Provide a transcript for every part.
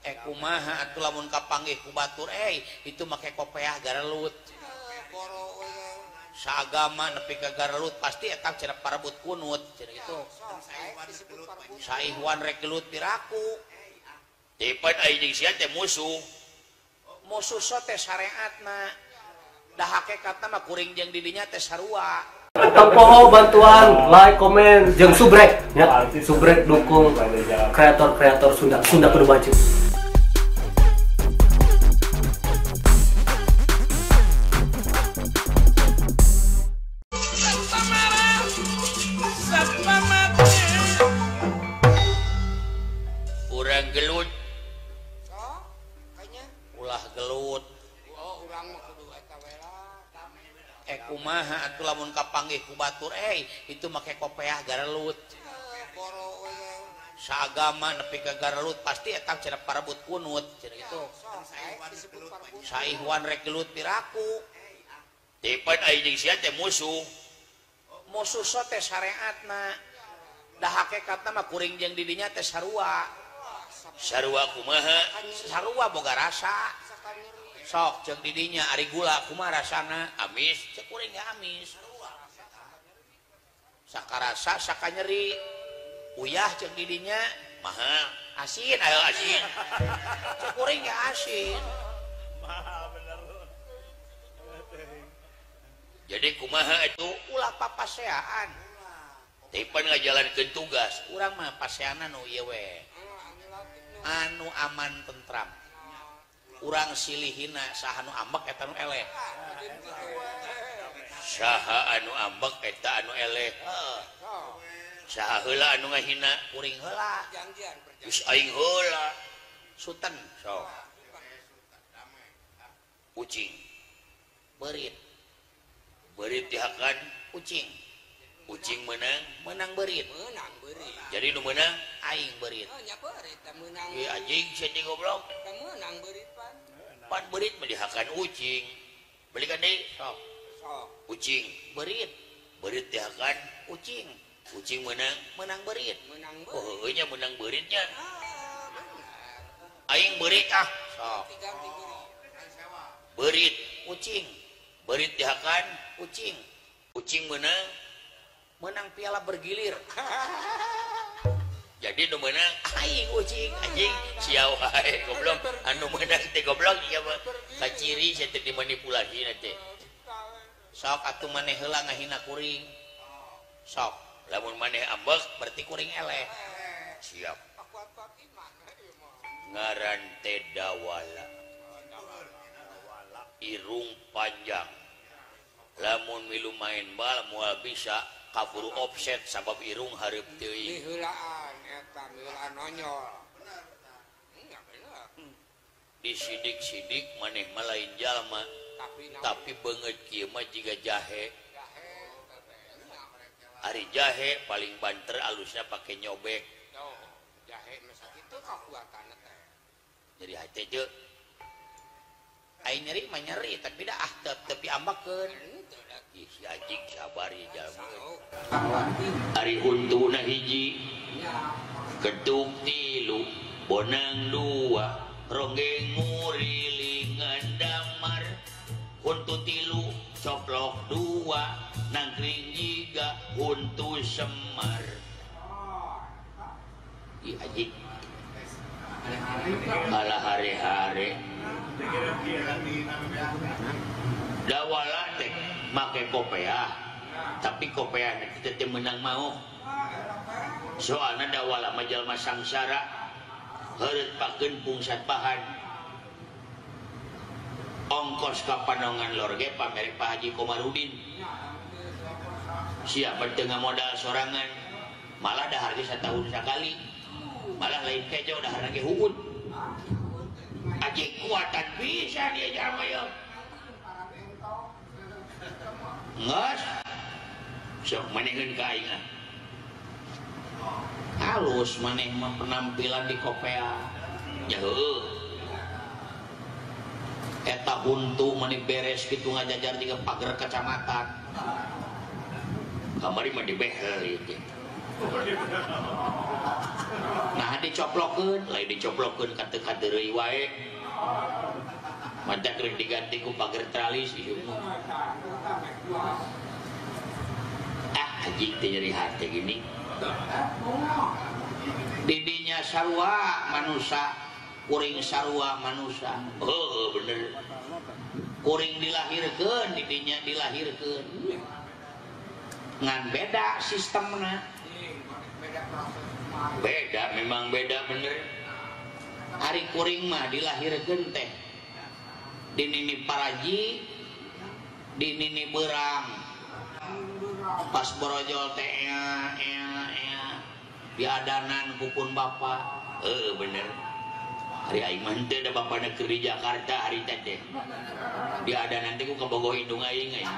Kumaha atuh lamun kapanggih ku batur itu make kopeah garelut. Saagama nepi ka garelut pasti eta cenah parebut kunut cenah kitu. Saihwan rek gelut piraku. Tipan aing jeung sia teh musuh. Musuh so teh syariatna. Da hakikatna mah kuring jeung didinya teh sarua. Tempoho bantuan like, komen, jeung subrek nya. Subrek dukung kreator-kreator Sunda. Sunda kudu maju. Urang gelut. Ulah gelut. Kumaha atuh lamun kapanggih ku batur itu make kopeah garelut. Saagama nepi ka garelut pasti eta cenah parebut kunut cenah kitu. Saihwan rek gelut piraku. Tipan aing jeung sia teh musuh. Musuh so teh syariatna. Da hakikatna mah kuring jeung didinya teh sarua. Sarua kumaha? Sarua boga rasa. Sok jeung didinya ari gula kumaha rasana? Amis. Cek kuring ge amis. Sakarasa saka nyeri. Uyah jeung didinya mahal. Asin ayo asin. Cek kuring ge asin. Mahal bener. Jadi kumaha itu? Ulah papaseaan. Tipan ngajalankeun tugas. Urang mah paseana nu ieu we. Anu aman tentram. Urang silihina saha anu ambek eta nu eleh. Saha anu ambek eta anu eleh. Saha heula anu ngahina? Kuring heula. Geus aing heula. Suten sok. Ucing. Beurit. Beurit dihakan ucing. Ucing menang, menang beurit. Menang beurit. Jadi nu menang aing beurit. Oh nya beurit teh meunang. Ieu anjing sia teh goblok. Teh meunang beurit pan. Pan beurit mah dihakan ucing. Belikan deui. Sok. Sok. Ucing beurit. Beurit dihakan ucing. Ucing menang, menang beurit. Menang beurit. Oh heueuh nya menang beuritnya. Ah, bener. Aing beurit ah. Sok. Beurit ucing. Beurit dihakan ucing. Ucing menang, menang piala bergilir. Jadi nu menang aing ucing. Anjing sia wae goblok. Anu menang teh goblok ieu mah. Kaciri sia teh dimanipulasi na teh. Sok atuh maneh heula ngahina kuring. Sok lamun maneh ambek berarti kuring eleh. Siap. Ngaran teh dawala. Irung panjang. Lamun milu main bal moal bisa kaburu offset sabab irung hareup teuing. Diheulaan eta miheulaan nonyol. Bener. Disidik-sidik maneh mah lain jalma. Tapi beungeut kieu mah jiga jahe. Ari jahe paling banter alusna pake nyobek. Jahe mah sakitu kakuatanna teh. Jadi hate je. Aing nyeri mah nyeri tapi dah ah teu piambekeun. Ih si anjing sabar ieu jalma. Ari huntuna hiji. Ketuk tilu, bonang dua, ronggeng ngurilingan damar. Huntu tilu, coplok dua, nangkring jiga huntu semar. Ih anjing. Alah hare-hare. Dawala teh make kopeah, tapi kopeah kita teh menang mau. Soalna dawala mah jalma sangsara, heureut pakeun pungsat bahan. Ongkos ka Panongan Lor ge pamere Pak Haji Komarudin. Siapa teu ngamodal sorangan, malah dahar ge satahun sakali. Malah lain kejo dahar ge huun. Anjing kuatan bisa dia jalma ieu. Nges. Sok maneheun ka aing ah. Halus maneh mah penampilan di kopea. Ya heueuh. Eta huntu maneh beres kitu ngajajar jiga pagar kecamatan. Kamari mah dibehel ieu teh. Nah dicoplokeun, lain dicoplokeun ka teu kadeureuy wae. Mata keur diganti ku pager tralis ieu mah. Ah anjing teh nyeri hate gini. Didinya sarua manusa, kuring sarua manusa. Heuh bener. Kuring dilahirkeun, didinya dilahirkeun. Ngan beda sistemna. Beda memang beda bener. Ari kuring mah dilahirkeun teh di nini paraji, di nini berang. Pas borojol teh ea ea ea diadanan kupun bapak. Bener. Hari aing mah henteu da bapana keur di Jakarta hari teh. Diadanan teh ku kabogoh indung aing aing.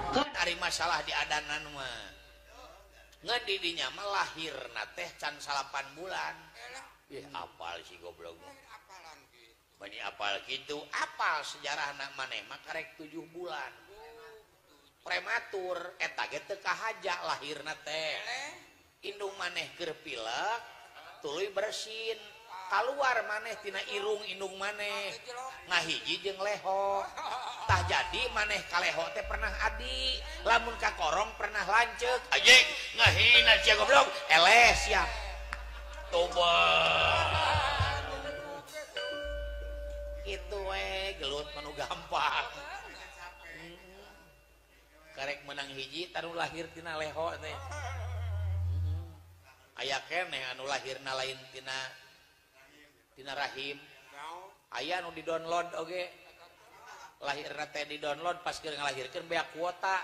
Kan ari masalah diadanan mah. Ngan di dinya mah lahirna teh can 8 bulan. Ih apal si goblok. Mani apal kitu, apal sejarahna maneh mah karek 7 bulan. Prematur eta ge teu kahaja lahirna teh. Indung maneh keur pilek tuluy bersin, kaluar maneh tina irung indung maneh ngahiji jeung leho. Tah jadi maneh kaleho teh pernah adi, lamun ka korong pernah lanceuk. Anjing ngahina sia goblok, eleh sia. Tobat. Kitu we gelut manu gampang. Karek menang hiji taruh lahir tina leho teh. Aya keneh anu lahirna lain tina tina rahim. Aya anu di-download oge. Lahirna teh di-download pas keur ngalahirkeun beak kuota.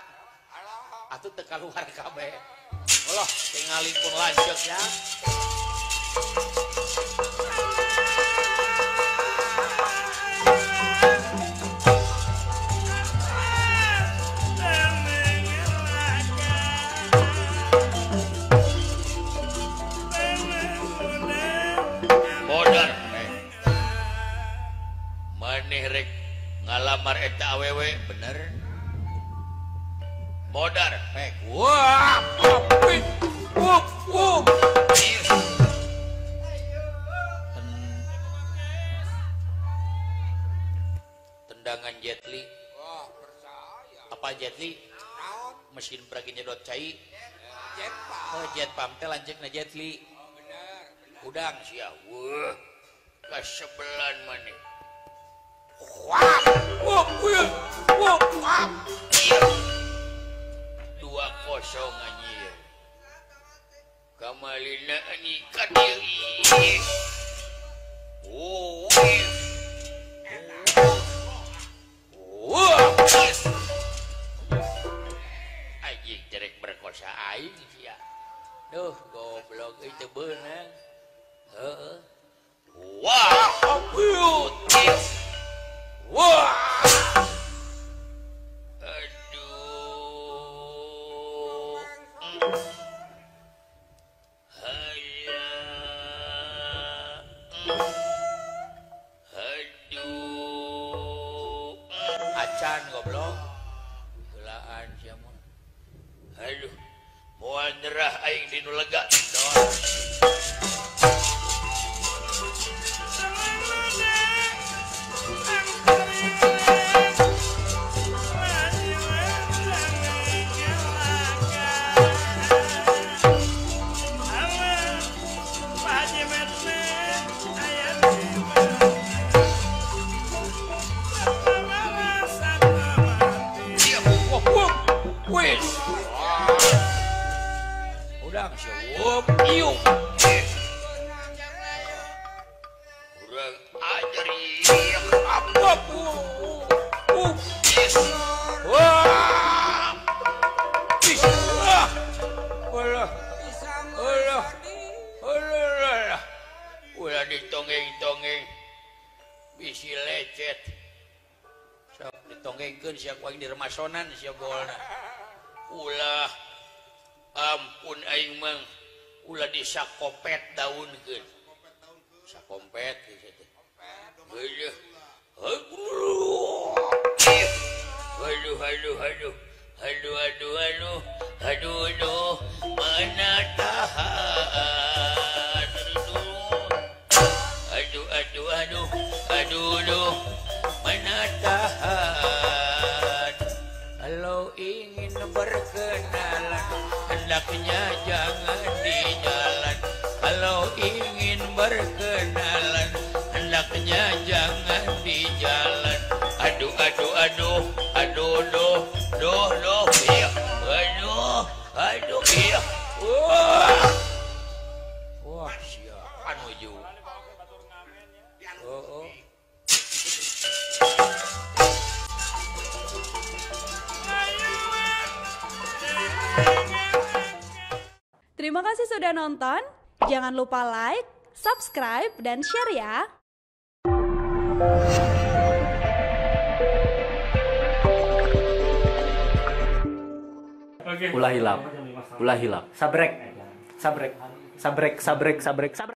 Atuh teu kaluar kabeh. Allah tingali pun lanceuk ya. Modar maneh rek ngalamar eta awewe bener. Modar pek. Wah, pik. Wup, wup. Tendangan Jet Li. Wah, percaya. Apa Jet Li? Mesin pergi nyedot cai. Jet pump. Oh, jet pump teh lanceukna Jet Li. Oh, bener, bener. Udang sia. Wah, kasebelan maneh. Wah, wup, wup, wup, wup. 2-0 anjir. Kamalina anjing ka dieu. Oh. Wah. Anjing jerek berkosa aing sia. Duh, goblok euy teu beunang. Heeh. Wah, wah. Aduh. Hayya. Aduh. Acan goblok. Heulaan sia mah. Aduh, moal nyerah aing di nu lega. Udang siup iup. Urang ajar ieu apa up. Wah. Wah. Walah. Walah. Walah. Ulah ditonggeng-tonggeng. Bisi lecet. Sok ditonggengkeun sia ku aing diremasonan sia golna. Ulah ampun aing mah ulah disakopet daunkeun. Sakompet geus teh. Heuh. Aduh aduh aduh. Aduh aduh aduh aduh aduh mana tahan aduh aduh aduh aduh aduh mana tahan. Kalau ingin berkenalan hendaknya jangan di jalan. Kalau ingin berkenalan hendaknya jangan di jalan. Aduh aduh aduh aduh aduh aduh aduh iya aduh aduh iya wah wah siap anuju oh, oh. Terima kasih sudah nonton. Jangan lupa like, subscribe, dan share ya. Ulah hilap, ulah hilap. Sabrek, sabrek, sabrek, sabrek, sabrek, sabrek.